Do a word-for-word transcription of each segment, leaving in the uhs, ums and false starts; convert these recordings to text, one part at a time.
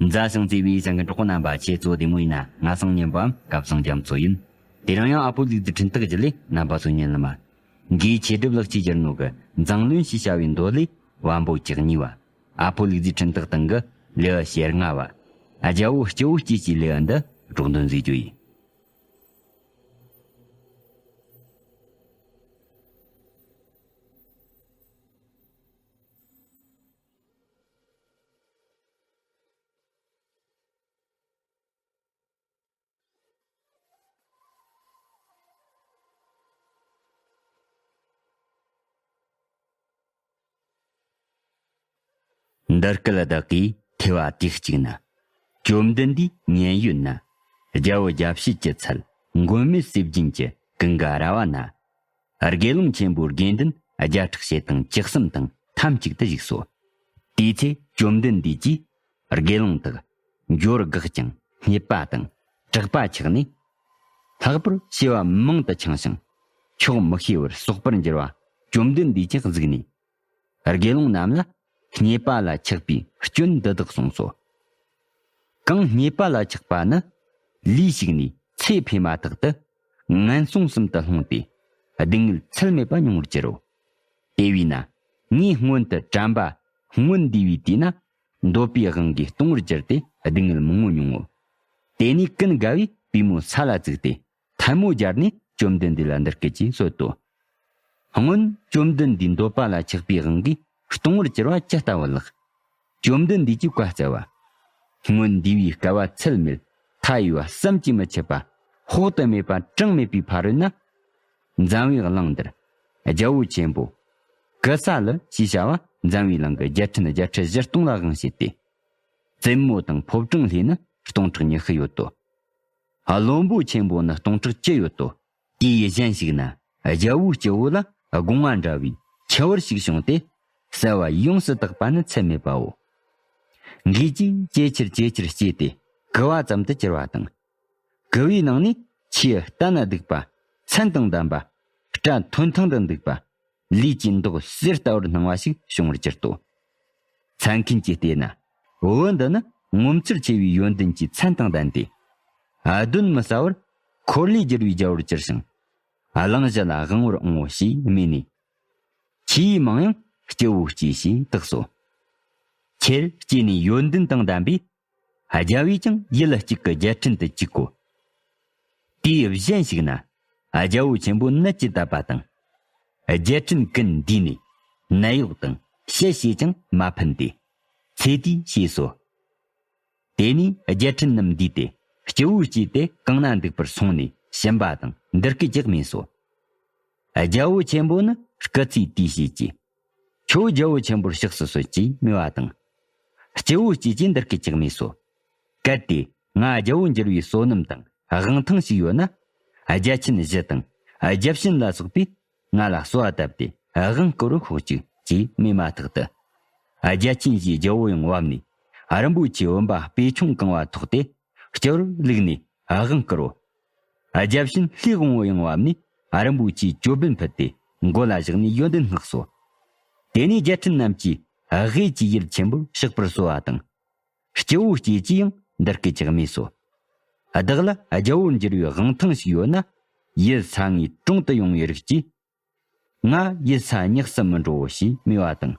མཛའ་ཞིང་བརྩེ་བའི་སེམས་ཀྱི་གྲོགས་པོ་རྣམ་པ། ཁྱེད་ཚོ་བདེ་མོ་ཡིན་ན། ང་སང་ཉན་པའམ་སྐབས་སང་རྒྱ་མཚོ་ཡིན། དེ་རིང་ཡང་ཨ་ཕོ་ལུག་རྫི་འཕྲིན་སྟེགས་བརྒྱུད་ལས་རྣམ་པ་ཚོ་ཉན་ལ་མ། འགའི་ཆེད་སྒྲུབ་ལག་ཆས་སྦྱར་ནོ་གི་མཛངས་བླུན་ཞེས་བྱ་བའི་མདོ་ལས་བམ་པོ་བཅུ་གཉིས་པ། ཨ་ཕོ་ལུག་རྫི་འཕྲིན་སྟེགས་སྟེང་གི་ལེའུ་ཞེ་ལྔ་བ། རྒྱལ་བོ་སྤྱི་བོ་སྐྱེས་ཀྱི་ལེའུ་འདི་སྒྲོག་འདོན་མཛད་རྒྱུ་ཡིན། འདི་སྐད་བདག་གིས་ཐོས་པ་དུས་གཅིག་ན། བཅོམ་ལྡན་འདས་མཉན་ཡོད་ན། རྒྱལ་བུ་རྒྱལ་བྱེད་ཀྱི་ཚལ་མགོན་མེད་ཟས་སྦྱིན་གྱི་ཀུན་དགའ་ར་བ་ན། དགེ་སློང་ཆེན་པོའི་དགེ་འདུན་བརྒྱ་ཕྲག་ཕྱེད་དང་བཅུ་གསུམ་དང་ཐམས་ཅད་དུ་བཞུགས་སོ། དེའི་ཚེ་བཅོམ་ལྡན་འདས་ཀྱིས་དགེ་སློང་དག་འབྱོར་དགག་ཅིང་རྙེད་པ་དང་གྲགས་པ་ཆགས་ནས། ལྷག་པར་བྱེ་བ་མང་དུ་འཆང་ཞིང་ཆོག་མི་ཤེས་པར་སོགས་པར་འགྱུར་བ་བཅོམ་ལྡན་འདས་ཀྱིས་གཟིགས་ནས། དགེ་སློང་རྣམས་ལ་རྙེད་པ་ལ་ཆགས་པའི་སྐྱོན་འདི་དག་གསུངས་སོ། གང་རྙེད་པ་ལ་ཆགས་པ་ནི་ལུས་ཞིག་ནས་ཚེ་འཕོས་མ་ཐག་ཏུ་ངན་སོང་གསུམ་དུ་ལྷུང་སྟེ་སྡུག་བསྔལ་ཚད་མེད་པ་མྱོང་བར་འགྱུར་རོ། དེ་བས་ན་ངས་སྔོན་དུ་དྲན་པ་སྔོན་འདས་པའི་དུས་ན་འདོད་པའི་དབང་གིས་ལྟུང་བར་གྱུར་ཏེ་སྡུག་བསྔལ་མང་བོ་མྱོང་ངོ་། དེ་ནས་ཀུན་དགའ་བོས་པུས་མོ་ས་ལ་བཙུགས་ཏེ། ཐལ་མོ་སྦྱར་ནས་བཅོམ་ལྡན་འདས་ལ་འདི་སྐད་ཅེས་གསོལ་ཏོ། སྔོན་བཅོམ་ལྡན་འདས་འདོད་པ་ལ་ཆགས་པའི་དབང་གིས་ལྟུང་བར་གྱུར་པ་ཇི་ལྟ་བུ་ལགས། བཅོམ་ལྡན་འདས་ཀྱིས་བཀའ་སྩལ་པ། སྔོན་འདས་པའི་བསྐལ་པ་ཚད་མེད་མཐའ་ཡས་པ་བསམ་གྱིས་མི་ཁྱབ་པ་དཔག་ཏུ་མེད་པ་གྲངས་མེད་པའི་ཕ་རོལ་ན། འཛམ་བུའི་གླིང་འདིར་རྒྱལ་པོ་ཆེན་པོ་ཀུ་ས་ལི་ཞེས་བྱ་བ་འཛམ་བུའི་གླིང་གི་རྒྱལ་ཕྲན་བརྒྱད་ཁྲི་བཞི་སྟོང་ལ་དབང་བྱེད་དེ། བཙུན་མོ་དང་ཕོ་བྲང་ལྷས་ནི་སྟོང་ཕྲག་ཉི་ཤུ་ཡོད་དོ། བློན་པོ་ཆེན་པོ་ནི་སྟོང་ཕྲག་བཅུ་ཡོད་དོ། དེ་ཡི་གཞན་ཞིག་ན་རྒྱལ་པོའི་སྤྱི་བོ་ལ་སྒོ་ང་འདྲ་བའི་ཆུ་བུར་ཞིག་བྱུང་སྟེ། གསལ་བ་ཡོངས་སུ་དག་པ་ནི་ཚད་མེད་པའོ། འགོས་ཀྱིས་ཇེ་ཆེར་ཇེ་ཆེར་སྐྱེས་ཏེ་གུ་བ་ཙམ་དུ་གྱུར་བ་དང་། གུ་བའི་ནང་ནས་ཆེས་ལྟ་ན་སྡུག་པ། མཚན་དང་ལྡན་པ། སྐྲ་མཐོན་ཐང་དུ་འདུག་པ། ལུས་ཀྱི་མདོག་གསེར་ལྟ་བུར་སྣང་བ་ཞིག་བྱུང་བར་གྱུར་ཏོ། མཚན་མཁན་གྱིས་བལྟས་ན། བུ་འདི་ནི་ངོ་མཚར་ཆེ་བའི་ཡོན་ཏན་གྱི་མཚན་དང་ལྡན་ཏེ། གདོན་མི་ཟ་བར་འཁོར་ལོས་སྒྱུར་བའི་རྒྱལ་པོར་གྱུར་ཞིང་། གླིང་བཞི་ལ་དབང་བར་འོང་ངོ་ཞེས་སྨྲས་ནས། ཆུའི་མིང་ཡང་སྤྱི་བོ་སྐྱེས་ཞེས་བཏགས་སོ། ཁྱེད་སྐྱེས་ནས་ཡོན་ཏན་དང་ལྡན་པས། རྒྱལ་པོས་ཀྱང་ཡུལ་གཅིག་གི་རྒྱལ་ཕྲན་དུ་བཅུག་གོ། དེའི་གཞན་ཞིག་ན། རྒྱལ་པོ་ཆེན་པོ་ནད་ཀྱིས་དག་པ་དང་། རྒྱལ་ཕྲན་ཀུན་འདུས་ནས་ནད་གཡོག་དང་ཕྱི་བྱས་ཀྱང་མ་ཕན་ཏེ། ཚེ་དུས་ཞེས་སོ། དེ་ནས་རྒྱལ་ཕྲན་རྣམས་འདུས་ཏེ་སྤྱི་བོ་སྐྱེས་ཏེ་གང་ན་འདུག་པར་སོང་ནས་ཕྱིན་པ་དང་འདི་སྐད་ཅེས་སྨྲས་སོ། རྒྱལ་པོ་ཆེན་པོ་ནི་སྐུ་ཚེའི་དུས་བྱས་ཀྱི། ཁྱོད་རྒྱལ་པོ་ཆེན་པོར་གཤེགས་སུ་གསོལ་ཅེས་སྨྲས་པ་དང་། སྤྱི་བོ་སྐྱེས་ཀྱིས་འདི་སྐད་ཅེས་སྨྲས་སོ། གལ་ཏེ་ང་རྒྱལ་པོར་འགྱུར་བའི་བསོད་ནམས་དང་དབང་ཐང་ཞིག་ཡོད་ན། རྒྱལ་ཆེན་བཞི་དང་རྒྱལ་བྱིན་ལ་སོགས་པས་ང་ལ་གསོལ་བ་བཏབ་སྟེ་དབང་བསྐུར་རོ་ཤོག་ཅིག་ཅེས་སྨྲས་མ་ཐག་ཏུ། རྒྱལ་ཆེན་བཞིའི་རྒྱལ་པོ་ཡང་བབས་ནས་རིན་པོ་ཆེའི་བུམ་པ་སྤོས་ཆུང་གང་བ་ཐོགས་ཏེ། སྤྱི་བོར་བླུགས་ནས་དབང་བསྐུར་རོ། རྒྱལ་བྱིན་ལྷའི་དབང་པོ་ཡང་བབས་ནས་རིན་པོ་ཆེའི་ཅོད་པན་ཕུལ་ཏེ་མགོ་ལ་བཞག་ནས་ཡོན་ཏན་བསྔགས་སོ། དེ་ནས་རྒྱལ་ཕྲན་རྣམས་ཀྱིས་དབུས་ཀྱི་ཡུལ་ཆེན་པོར་གཤེགས་པར་གསོལ་བ་དང་། སྤྱི་བོ་སྐྱེས་ཀྱིས་ཡང་འདི་སྐད་ཅེས་སྨྲས་སོ། བདག་ལ་རྒྱལ་པོར་འགྱུར་བའི་དབང་ཐང་ཞིག་ཡོད་ན། ཡུལ་ས་ངའི་དྲུང་དུ་ཡོང་བའི་རིགས་ཀྱིས། ང་ཡུལ་ས་ཉགས་སུ་མི་འགྲོའོ་ཞེས་སྨྲས་པ་དང་།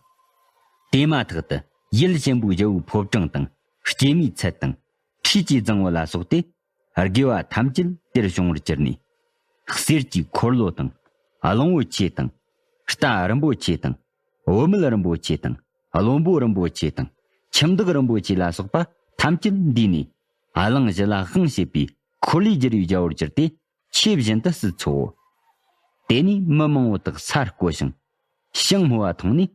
དེ་མ་ཐག་ཏུ་ཡུལ་ཆེན་པོའི་རྒྱལ་པོའི་ཕོ་བྲང་དང་སྐྱེད་མོས་ཚལ་དང་ཁྲུས་ཀྱི་རྫིང་བུ་ལ་སོགས་ཏེ། དགེ་བ་ཐམས་ཅད་དེར་བྱུང་བར་གྱུར་ནས། གསེར་གྱི་འཁོར་ལོ་དང་། གླང་པོ་ཆེ་དང་། རྟ་རིན་པོ་ཆེ་དང་། བུད་མེད་རིན་པོ་ཆེ་དང་། བློན་པོ་རིན་པོ་ཆེ་དང་། ཁྱིམ་བདག་རིན་པོ་ཆེ་ལ་སོགས་པ་ཐམས་ཅད་འདུས་ནས། གླིང་བཞི་ལ་དབང་བྱེད་པའི་འཁོར་ལོས་སྒྱུར་བའི་རྒྱལ་པོར་གྱུར་ཏེ། ཆོས་བཞིན་དུ་སྲིད་འཚོའོ། དེ་ནས་མི་མང་པོ་དག་ས་རྐོ་ཞིང་། ཞིང་རྨོ་བ་མཐོང་ནས།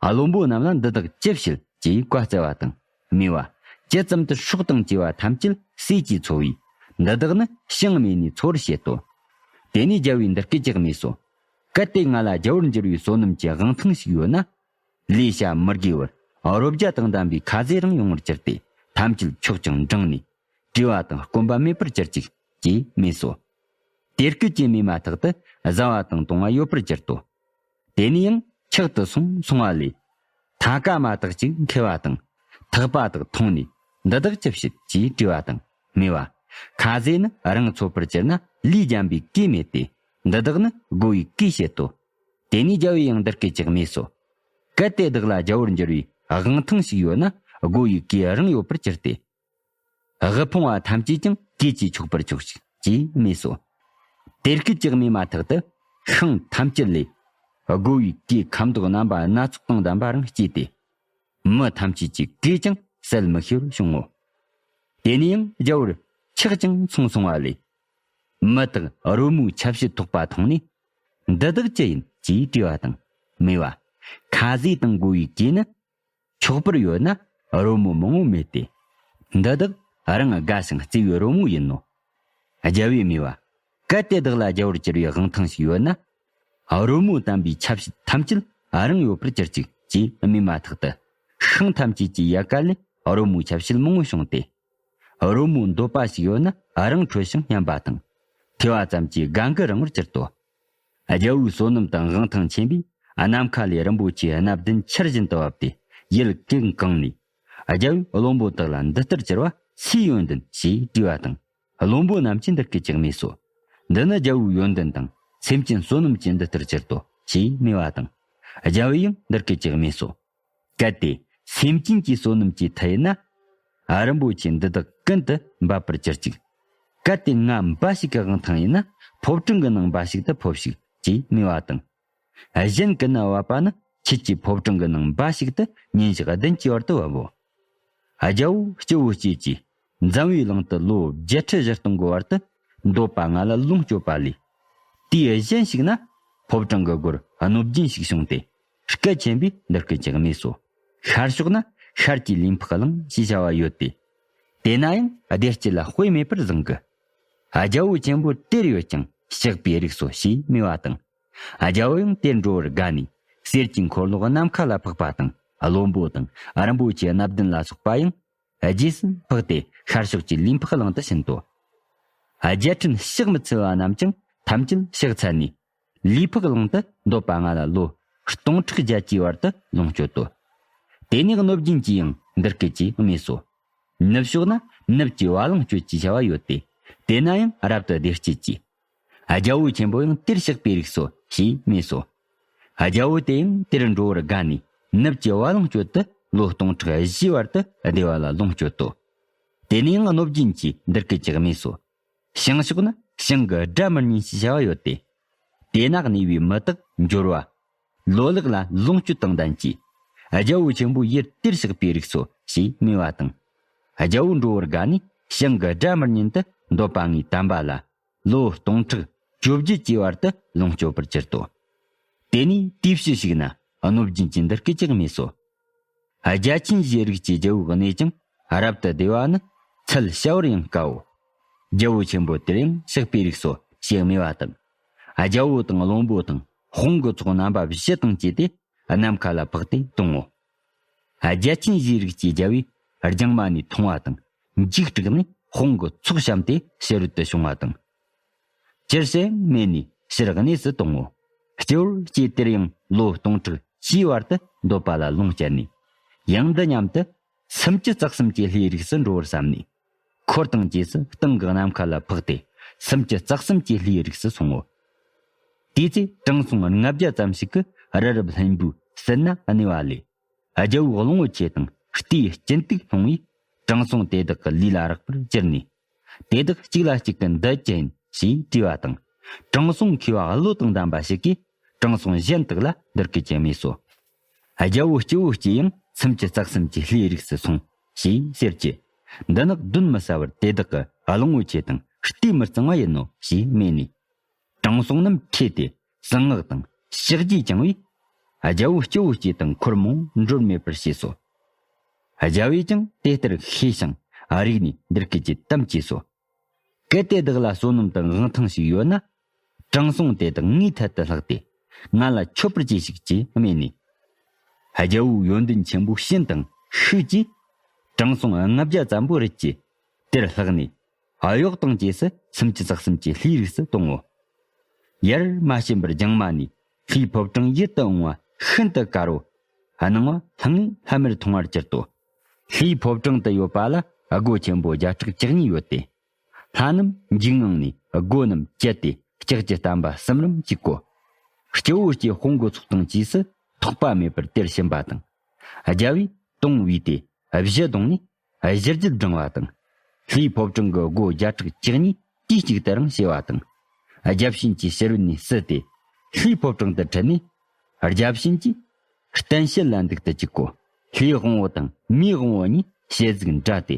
བློན་པོ་རྣམས་ལ་འདི་དག་ཅི་བྱེད་ཅེས་བཀའ་སྩལ་བ་དང་། སྨྲས་པ། ཇི་ཙམ་དུ་སྲོག་དང་བཅས་པ་ཐམས་ཅད་ཟས་ཀྱིས་འཚོ་བས། འདི་དག་ནི་ཞིང་རྨོས་ནས་འཚོ་བར་བྱེད་དོ། དེ་ནས་རྒྱལ་པོས་འདི་སྐད་ཅེས་སྨྲས་སོ། གལ་ཏེ་ང་ལ་རྒྱལ་པོར་འགྱུར་བའི་བསོད་ནམས་ཀྱི་དབང་ཐང་ཞིག་ཡོད་ན། ལས་བྱ་མི་དགེ་བར་རོ་བརྒྱ་དང་ལྡན་པའི་ཁ་ཟས་རང་ཡོང་བར་གྱུར་ཏེ། ཐམས་ཅད་ཆོག་ཅིང་འགྲངས་ནས། བཀྲེས་པ་དང་སྐོམ་པ་མེད་པར་གྱུར་ཅིག་ཅེས་སྨྲས་སོ། དེ་སྐད་ཅེས་སྨྲས་མ་ཐག་ཏུ་བཟའ་བ་དང་བཏུང་བ་ཡོད་པར་གྱུར་ཏོ། དེ་ནས་ཡང་ཕྱག་ཏུ་སོང་སོང་བ་ལས། ཐ་ཀ་མ་དག་ཅིག་འཁེལ་བ་དང་། ཐག་པ་དག་ཐོང་ནས་ འདི་དག་ཅི་བྱེད་ཅེས་དྲིས་པ་དང་སྨྲས་པ། ཁ་ཟས་ནི་རང་འཚོ་བར་གྱུར་ན་ལུས་འཇམ་པའི་གོས་མེད་དེ། འདི་དག་ནི་སྒོ་ཡི་གོས་བྱེད་དོ། དེ་ནས་རྒྱལ་བོས་ཡང་འདི་སྐད་ཅེས་སྨྲས་སོ། གལ་ཏེ་བདག་ལ་རྒྱལ་བོར་འགྱུར་བའི་དབང་ཐང་ཞིག་ཡོད་ན་སྒོ་ཡི་གོས་རང་ཡོད་པར་གྱུར་ཏེ། དབུལ་ཕོངས་པ་ཐམས་ཅད་ཀྱང་གོས་ཀྱིས་ཆོག་པར་ཆོག་ཅིག་ཅེས་སྨྲས་སོ། དེ་སྐད་ཅེས་སྨྲས་མ་ཐག་ཏུ་ཤིང་ཐམས་ཅད་ལས་སྒོ་ཡི་གོས་ཁ་མདོག་རྣམ་པ་སྣ་ཚོགས་དང་ལྡན་པ་རང་སྐྱེས་ཏེ། མི་ཐམས་ཅད་ཀྱི་གོས་ཀྱང་གསལ་མི་ཤེས་པར་བྱུང་ངོ་། དེ་ནས་ཡང་རྒྱལ་བོར་ཆག་ཅིང་སོང་སོང་བ་ལས། མི་དག་རོལ་མོའི་ཆ་བྱད་ཐོགས་པ་མཐོང་ནས། འདི་དག་ཅི་ཡིན་ཅེས་དྲིས་པ་དང་སྨྲས་པ། ཁ་ཟས་དང་སྒོ་ཡི་གོས་ནི་ཆོག་པར་ཡོད་ན་རོལ་མོ་མང་པོ་མེད་དེ། འདི་དག་རང་དགའ་ཞིང་བརྩེ་བའི་རོལ་མོ་ཡིན་ནོ། རྒྱལ་བས་སྨྲས་པ། གལ་ཏེ་བདག་ལ་རྒྱལ་བོར་གྱུར་པའི་དབང་ཐང་ཞིག་ཡོད་ན། རོལ་མོ་དམ་པའི་ཆ་བྱད་ཐམས་ཅད་རང་ཡོད་པར་གྱུར་ཅིག་ཅེས་སྨྲས་མ་ཐག་ཏུ། ཤིང་ཐམས་ཅད་ཀྱི་ཡལ་ག་ལས་རོལ་མོའི་ཆ་བྱད་མང་པོ་བྱུང་སྟེ། རོལ་མོའི་འདོད་པ་ཞིག་ཡོད་ན་རང་འཕྲོད་ཞིང་སྙམ་པ་དང་། ཐོས་པ་ཙམ་གྱིས་དགའ་མགུ་རངས་པར་གྱུར་ཏོ། རྒྱལ་བོའི་བསོད་ནམས་དང་དབང་ཐང་ཆེན་པོས་ནམ་མཁའ་ལས་རིན་པོ་ཆེའི་སྣ་བདུན་ཆར་བཞིན་དུ་བབས་ཏེ་ཡུལ་ཀུན་གང་ནས། རྒྱལ་བོས་བློན་པོ་དག་ལ་འདི་ལྟར་གྱུར་པ་སུའི་ཡོན་ཏན་ཞེས་དྲིས་པ་དང་། བློན་པོ་རྣམས་ཀྱིས་འདི་སྐད་ཅེས་སྨྲས་སོ། འདི་ནི་རྒྱལ་བོའི་ཡོན་ཏན་དང་སེམས་ཅན་བསོད་ནམས་ཀྱིས་འདི་ལྟར་གྱུར་ཏོ་ཞེས་སྨྲས་པ་དང་། རྒྱལ་བོས་ཡང་འདི་སྐད་ཅེས་སྨྲས་སོ། གལ་ཏེ་སེམས་ཅན་གྱི་བསོད་ནམས་ཀྱི་མཐུ་ཡིན་ན། རིན་པོ་ཆེ་འདི་དག་ཀུན་ཏུ་འབབ་པར་གྱུར་ཅིག་གལ་ཏེ་ང་འབའ་ཞིག་གི་དབང་ཐང་ཡིན་ན་ཕོ་བྲང་གི་ནང་འབའ་ཞིག་ཏུ་ཕོབ་ཤིག་ཅེས་སྨྲས་པ་དང་། གཞན་ཀུན་ནས་བབས་པ་ནི་ཁྱེད་ཀྱི་ཕོ་བྲང་གི་ནང་འབའ་ཞིག་ཏུ་ཉིན་ཞག་བདུན་གྱི་བར་དུ་བབ་བོ། རྒྱལ་བོ་སྤྱི་བོ་སྐྱེས་ཀྱིས་འཛམ་བུའི་གླིང་དུ་ལོ་བརྒྱད་ཁྲི་བཞི་སྟོང་གི་བར་དུ་འདོད་པ་ལྔ་ལ་ལོངས་སྤྱོད་པ་ལས། དུས་གཞན་ཞིག་ན་ཕོ་བྲང་གི་སྒོར་གནོད་སྦྱིན་ཞིག་བྱུང་སྟེ། སྐད་ཆེན་པོས་འདི་སྐད་ཅེས་སྨྲས་སོ། ཤར་ཕྱོགས་ན་ཤར་གྱི་ལུས་འཕགས་གླིང་ཞེས་བྱ་བ་ཡོད་དེ། དེ་ན་ཡང་བདེ་སྐྱིད་ལ་དཔེ་མེད་པར་བཟང་གི། རྒྱལ་བོ་ཆེན་པོ་དེར་ཡོད་ཀྱང་གཤེགས་པའི་རིགས་སོ་ཞེས་སྨྲས་པ་དང་། རྒྱལ་བོ་ཡང་དེར་འགྲོ་བར་དགའ་ནས་གསེར་གྱི་འཁོར་ལོ་ནམ་མཁའ་ལ་འཕགས་པ་དང་བློན་པོ་དང་རིན་པོ་ཆེ་སྣ་བདུན་ལ་སོགས་པ་ཡང་རྗེས་སུ་འཕགས་ཏེ་ཤར་ཕྱོགས་ཀྱི་ལུས་འཕགས་གླིང་དུ་ཕྱིན་ཏོ། རྒྱལ་ཕྲན་ཕྱག་མི་འཚལ་བ་རྣམས་ཀྱང་ཐམས་ཅད་ཕྱག་འཚལ་ནས། ལུས་འཕགས་གླིང་དུ་འདོད་པ་ལྔ་ལ་ལོ་སྟོང་ཕྲག་བརྒྱད་ཅུའི་བར་དུ་ལོངས་སྤྱོད་དོ། དེ་ནས་གནོད་སྦྱིན་གྱིས་ཡང་འདི་སྐད་ཅེས་སྨྲས་སོ། ནུབ་ཕྱོགས་ན་ནུབ་ཀྱི་བ་ལང་སྤྱོད་ཅེས་བྱ་བ་ཡོད་དེ། དེ་ན་ཡང་རབ་ཏུ་བདེ་སྐྱིད་ཀྱིས། རྒྱལ་བོ་ཆེན་པོ་ཡང་དེར་གཤེགས་པའི་རིགས་སོ་ཞེས་སྨྲས་སོ། རྒྱལ་བོ་དེ་ཡང་དེར་འགྲོ་བར་དགའ་ནས་ནུབ་ཀྱི་བ་ལང་སྤྱོད་དུ་ལོ་སྟོང་ཕྲག་བཞིའི་བར་དུ་བདེ་བ་ལ་ལོངས་སྤྱོད་དོ། དེ་ནས་ཡང་གནོད་སྦྱིན་གྱིས་འདི་སྐད་ཅེས་སྨྲས་སོ། བྱང་ཕྱོགས་ན་བྱང་གི་སྒྲ་མི་སྙན་ཞེས་བྱ་བ་ཡོད་དེ། དེ་ན་གནས་པའི་མི་དག་འབྱོར་བ། ལོ་ལེགས་ལ་ལོངས་སྤྱོད་དང་ལྡན་གྱིས། རྒྱལ་བོ་ཆེན་པོ་ཡུལ་དེར་གཤེགས་པའི་རིགས་སོ་ཞེས་སྨྲས་པ་དང་། རྒྱལ་བོ་འགྲོ་བར་དགའ་ནས་བྱང་གི་སྒྲ་མི་སྙན་དུ་འདོད་པ་ལྔའི་དམ་པ་ལ་ལོ་སྟོང་ཕྲག་བཅོ་བརྒྱད་ཀྱི་བར་དུ་ལོངས་སྤྱོད་པར་གྱུར་ཏོ། དེ་ནས་དུས་ཕྱི་ཞིག་ན་གནོད་སྦྱིན་གྱིས་འདི་སྐད་ཅེས་སྨྲས་སོ། རྒྱལ་ཆེན་བཞིའི་རིགས་ཀྱི་རྒྱལ་བོའི་གནས་ཀྱང་རབ་ཏུ་བདེ་བ་ནི་ཚུལ་བྱ་བར་ཡང་དཀའོ། རྒྱལ་བོ་ཆེན་པོ་དེར་ཡང་གཤེགས་པའི་རིགས་སོ་ཞེས་སྨྲས་པ་དང་། རྒྱལ་བོ་དང་བློན་པོ་དང་དཔུང་གི་ཚོགས་རྣམ་པ་བཞི་དང་བཅས་ཏེ་ནམ་མཁའ་ལ་འཕགས་ཏེ་དོང་ངོ་། རྒྱལ་ཆེན་བཞིའི་རིགས་ཀྱི་རྒྱལ་བོས་རྒྱང་མ་ནས་མཐོང་བ་དང་འཇིགས་སྐྲག་ནས་དཔུང་གི་ཚོགས་བཤམས་ཏེ་ཕྱི་རོལ་དུ་བྱུང་བ་དང་། ཅིར་ཞེ་མེད་ནས་ཕྱིར་གནས་སུ་དོང་ངོ་། སྤྱི་བོར་སྐྱེས་དེར་ཡང་ལོ་སྟོང་ཕྲག་བཅུའི་བར་དུ་འདོད་པ་ལ་ལོངས་སྤྱད་ནས། ཡང་འདི་སྙམ་དུ། སུམ་ཅུ་རྩ་གསུམ་གྱི་ལྷའི་རིགས་སུ་འགྲོ་བར་བསམས་ནས། འཁོར་དང་རྗེས་སུ་སྟེང་གི་ནམ་མཁའ་ལ་འཕགས་ཏེ། སུམ་ཅུ་རྩ་གསུམ་གྱི་ལྷའི་རིགས་སུ་སོང་ངོ་། དེའི་ཚེ་དྲང་སྲོང་ལྔ་བརྒྱ་ཙམ་ཞིག་གིས་རི་རབ་ལྷུན་པོའི་ཟིལ་ན་གནས་པ་ལས། རྒྱལ་བོའི་གླང་པོ་ཆེ་དང་རྟའི་སྤྱིན་ཏིག་ལྷུང་བས་དྲང་སྲོང་དེ་དག་གི་ལུས་ལ་རེག་པར་གྱུར་ནས། དེ་དག་གཅིག་ལ་གཅིག་གིས་འདི་ཅི་ཡིན་ཞེས་དྲིས་པ་དང་། དྲང་སྲོང་མཁས་པ་བློ་དང་ལྡན་པ་ཞིག་གིས་དྲང་སྲོང་གཞན་དག་ལ་འདི་སྐད་ཅེས་སྨྲས་སོ། རྒྱལ་བོ་སྤྱི་བོ་སྐྱེས་ཡང་སུམ་ཅུ་རྩ་གསུམ་གྱི་ལྷའི་རིགས་སུ་སོང་ཞེས་ཟེར་གྱི། འདི་ནི་གདོན་མི་ཟ་བར་དེ་དག་གི་གླང་པོ་ཆེ་དང་རྟའི་མི་གཙང་བ་ཡིན་ནོ་ཞེས་སྨྲས་ནས། དྲང་སྲོང་རྣམས་ཁྲོས་ཏེ་གསང་སྔགས་དང་ཕྱག་རྒྱས་བགྱང་བས། རྒྱལ་བོ་སྤྱི་བོ་སྐྱེས་དང་འཁོར་མང་འགྲོར་མེད་པར་བྱས་སོ། རྒྱལ་བོས་ཀྱང་དེ་ལྟར་ཤེས་ཤིང་རིག་ནས་འདི་སྐད་ཅེས་དམ་བཅས་སོ། གལ་ཏེ་བདག་ལ་བསོད་ནམས་དང་དབང་ཐང་ཞིག་ཡོད་ན། དྲང་སྲོང་དེ་དག་ངའི་ཐད་དུ་ལྷགས་ཏེ། ང་ལ་མཆོད་པར་གྱིས་ཤིག་ཅེས་སྨྲས་ནས། རྒྱལ་བོའི་ཡོན་ཏན་ཆེན་པོ་བྱིན་དང་ཤུགས་ཀྱིས། དྲང་སྲོང་ལྔ་བརྒྱ་ཙམ་པོ་རིལ་གྱིས་དེར་ལྷགས་ནས། གཡོག་དང་བཅས་སུ་སུམ་ཅུ་རྩ་གསུམ་གྱི་ལྷའི་རིགས་སུ་དོང་ངོ་། ཡར་མ་ཕྱིན་པར་རྒྱང་མ་ནས་ལྷའི་ཕོ་བྲང་ཡིད་དུ་འོང་བ་ཤིན་ཏུ་དཀར་བོ། སྣང་བ་ལྷང་ངེ་ལྷམ་མེར་མཐོང་བར་གྱུར་ཏོ། ལྷའི་ཕོ་བྲང་དུ་ཡོད་པ་ལ་ སྒོ་ཆེན་པོ་བརྒྱ་ཕྲག་བཅུ་གཉིས་ཡོད་དེ། ལྷ་རྣམས་འཇིགས་དངངས་ནས་སྒོ་རྣམས་བཅད་དེ་ལྕགས་ཀྱི་བསྟན་པ་གསུམ་རིམ་གྱིས་བཀོད། སྤྱི་བོ་སྐྱེས་དཔུང་གི་ཚོགས་དང་རྗེས་སུ་ཐོགས་པ་མེད་པར་དེར་ཕྱིན་པ་དང་། རྒྱལ་བས་དུང་བོས་ཏེ་གཞུ་བརྡུངས་ནས་གཞུ་རྒྱུད་བསྒྲེངས་པ་དང་། ལྷའི་ཕོ་བྲང་གི་སྒོ་བརྒྱ་ཕྲག་བཅུ་གཉིས་དུས་གཅིག་ཏུ་རང་ཕྱེ་བ་དང་། བརྒྱ་བྱིན་གྱིས་ཕྱི་རོལ་ནས་བསུ་སྟེ་ལྷའི་ཕོ་བྲང་དུ་ཁྲིད་ནས། བརྒྱ་བྱིན་གྱིས་སྟན་ཞལ་ལ་འདུག་ཏུ་བཅུག་གོ། ལྷའི་དབང་པོ་དང་མིའི་དབང་པོ་གཉིས་ཞལ་གཟིགས་འདྲ་སྟེ།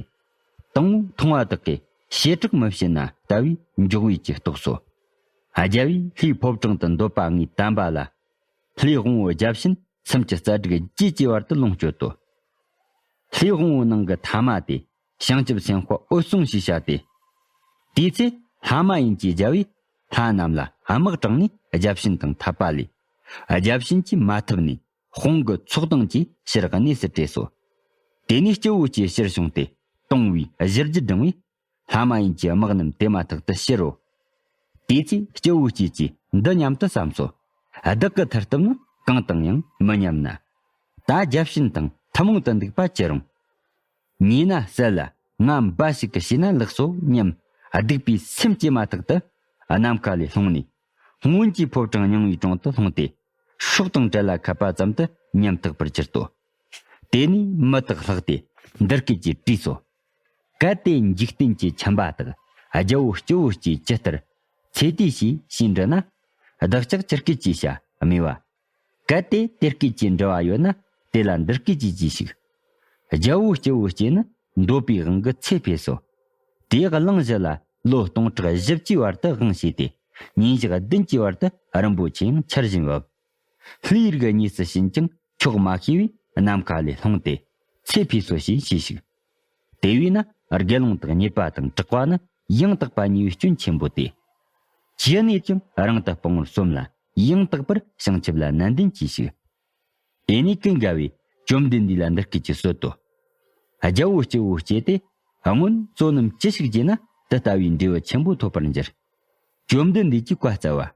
དང་པོ་མཐོང་བ་དག་གིས་བྱེ་བྲག་མི་ཕྱེད་ན་ལྟ་བུའི་འཇོག་པའི་ཀྱི་རྟོགས་སོ། རྒྱལ་བས་ལྷའི་ཕོ་བྲང་དུ་འདོད་པ་ལྔའི་དམ་པ་ལ། ལྷའི་དབང་པོ་བརྒྱ་བྱིན་ཚིམ་གྱི་རྩ་དྲུག་རྒྱས་ཀྱི་བར་དུ་ལོངས་སྤྱོད་དོ། ལྷའི་དབང་པོའི་ནང་གི་ཐ་མ་དེ་བྱང་ཆུབ་སེམས་དཔའ་འོད་སྲུང་ཞེས་བྱ་སྟེ། དེའི་ཚེ་ལྷ་མ་ཡིན་གྱི་རྒྱལ་བས་ལྷ་རྣམས་ལ་དམག་དྲངས་ནས་བརྒྱ་བྱིན་དང་འཐབ་པ་ལས། བརྒྱ་བྱིན་གྱིས་མ་ཐུབ་ནས་དཔུང་གི་ཚོགས་དང་བཅས་ཕྱིར་གནས་སུ་བྲོས་སོ། དེ་ནས་སྤྱི་བོ་སྐྱེས་ཕྱིར་བྱུང་སྟེ་དུང་བོས་གཞུ་རྒྱུད་བསྒྲེངས་པས། ལྷ་མ་ཡིན་གྱི་དམག་རྣམས་དེ་མ་ཐག་ཏུ་ཕྱིར་རོ། དེའི་ཚེ་སྤྱི་བོ་སྐྱེས་ཀྱིས་འདི་སྙམ་དུ་བསམས་སོ། བདག་གི་མཐུ་སྟོབས་ནི་གང་དང་ཡང་མི་མཉམ་ན། ད་བརྒྱ་བྱིན་དང་ཐུན་མོང་དུ་འདུག་པ་ཅི་རུང་། ཉེས་ན་བསལ་ལ་ང་འབའ་ཞིག་གིས་བྱས་ན་ལེགས་སོ་སྙམ། སྡིག་པའི་སེམས་སྐྱེས་མ་ཐག་ཏུ་ནམ་མཁའ་ལས་ལྷུང་ནས། སྔོན་གྱི་ཕོ་བྲང་རྙིང་བའི་དྲུང་དུ་ལྷུང་སྟེ། སྲོག་དང་བྲལ་ལ་ཁད་པ་ཙམ་དུ་ཉམ་ཐག་པར་གྱུར་ཏོ། དེ་ནས་མུ་ཐག་ལྷགས་ཏེ་འདི་སྐད་ཅེས་དྲིས་སོ། གལ་ཏེ་འཇིག་རྟེན་གྱི་ཁྱིམ་པ་དག་རྒྱལ་པོ་སྤྱི་བོ་སྐྱེས་ཇི་ལྟར་ཚེ་དུས་ཞེས་ཞེས་འདྲི་ན། བདག་ཅག་ཅི་སྐད་ཅེས་བྱ་སྨྲས་པ། གལ་ཏེ་དེ་སྐད་ཅེས་འདྲི་བ་ཡོད་ན། དེ་ལ་འདི་སྐད་ཅེས་གྱིས་ཤིག། རྒྱལ་པོ་སྤྱི་བོ་སྐྱེས་ནི་འདོད་པའི་དབང་གིས་ཚེ་འཕོས་སོ། དེས་གླིང་བཞི་ལ་ལོ་སྟོང་ཕྲག་བཞི་བཅུའི་བར་དུ་དབང་བྱས་ཏེ། ཉིན་ཞག་བདུན་གྱི་བར་དུ་རིན་པོ་ཆེ་ཡང་ཆར་བཞིན་བབས། ལྷའི་རིགས་གཉིས་སུ་ཕྱིན་ཀྱང་ཆོག་མ་ཤེས་པས་ནམ་མཁའ་ལས་ལྷུང་སྟེ་ཚེ་འཕོས་སོ་ཞེས་ཤེས་ཤིག། དེ་བས་ན་དགེ་སློང་དག་རྙེད་པ་དང་གྲགས་པ་ནི་ཡང་དག་པ་ཉེས་པའི་སྐྱོན་ཆེན་པོ་སྟེ། ཅི་ནས་ཀྱང་རིང་དུ་སྤང་བར་སོམས་ལ་ཡང་དག་པར་བྱང་ཆུབ་ལ་ནན་ཏན་གྱིས་ཤིག། དེ་ནས་ཀུན་དགའ་བོས་བཅོམ་ལྡན་འདས་ལ་འདི་སྐད་ཅེས་གསོལ་ཏོ། རྒྱལ་པོ་སྤྱི་བོ་སྐྱེས་ཏེ། སྔོན་བསོད་ནམས་ཅི་ཞིག་བགྱིས་ན་དེ་ལྟ་བུའི་འབྲས་བུ་ཆེན་པོ་ཐོབ་པར་འགྱུར། བཅོམ་ལྡན་འདས་ཀྱིས་བཀའ་སྩལ་བ།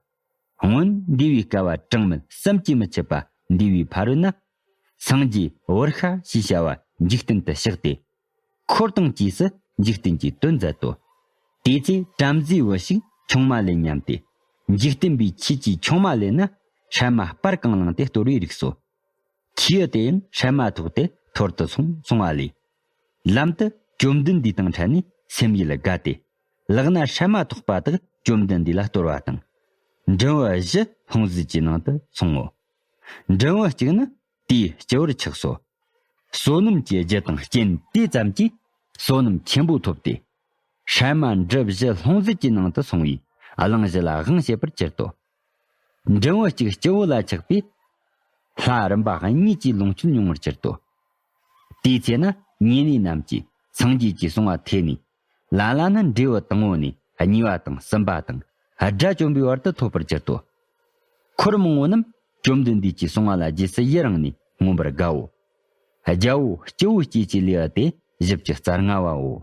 སྔོན་འདས་པའི་བསྐལ་པ་གྲངས་མེད་བསམ་གྱིས་མི་ཁྱབ་པ་འདས་པའི་ཕ་རོལ་ན། སངས་རྒྱས་བུར་ཤ་ཞེས་བྱ་བ་འཇིག་རྟེན་དུ་གཤེགས་ཏེ། འཁོར་དང་བཅས་སུ་འཇིག་རྟེན་གྱི་དོན་མཛད་དོ། དེའི་ཚེ་བྲམ་ཟེའི་བུ་ཞིག་ཆུང་མ་ལས་ཉམས་ཏེ། འཇིག་རྟེན་པའི་ཆོས་ཀྱི་ཆུང་མ་ལས་ན་སྲན་མ་སྤར་གང་བླངས་ཏེ་གཏོར་བའི་རིགས་སོ། ཁྱེའུ་དེ་ཡང་སྲན་མ་ཐོགས་ཏེ་འཐོར་དུ་སོང་སོང་བ་ལས། ལམ་དུ་བཅོམ་ལྡན་འདས་དང་འཕྲད་ནས་སེམས་ཡིད་དགའ་སྟེ། ལག་ན་སྲན་མ་ཐོགས་པ་དག་བཅོམ་ལྡན་འདས་ལ་གཏོར་བ་དང་། འབྲིང་བུ་བཞི་ལྷུང་བཟེད་ཀྱི་ནང་དུ་སོང་ངོ་། འབྲིང་བུ་གཅིག་ནི་དེའི་སྤྱི་བོར་ཆགས་སོ། བསོད་ནམས་ཀྱི་རྒྱུ་དང་རྐྱེན་དེ་ཙམ་གྱིས་བསོད་ནམས་ཆེན་པོ་ཐོབ་སྟེ། སྲན་མ་འབྲུ་བཞི་ལྷུང་བཟེད་ཀྱི་ནང་དུ་སོང་བས་གླིང་བཞི་ལ་དབང་བྱེད་པར་གྱུར་ཏོ། འབྲིང་བུ་གཅིག་སྤྱི་བོ་ལ་ཆགས་པས། ལྷ་རིམ་པ་གཉིས་ཀྱིས་ལོངས་སྤྱོད་མྱོང་བར་གྱུར་ཏོ། དེའི་ཚེ་ན་ཉེ་གནས་རྣམས་ཀྱིས་སངས་རྒྱས་ཀྱིས་གསུང་བ་ཐོས་ནས། ལ་ལ་ནི་འབྲས་བུ་དང་པོ་ནས་གཉིས་པ་དང་གསུམ་པ་དང་དགྲ་བཅོམ་པའི་བར་དུ་ཐོབ་པར་གྱུར་ཏོ། འཁོར་མང་པོ་རྣམས་བཅོམ་ལྡན་འདས་ཀྱིས་གསུང་བ་ལ་རྗེས་སུ་ཡི་རང་ནས་མངོན་པར་དགའ་འོ། རྒྱལ་པོ་སྤྱི་བོ་སྐྱེས་ཀྱི་ལེའུ་སྟེ་བཞི་བཅུ་རྩ་ལྔ་བའོ།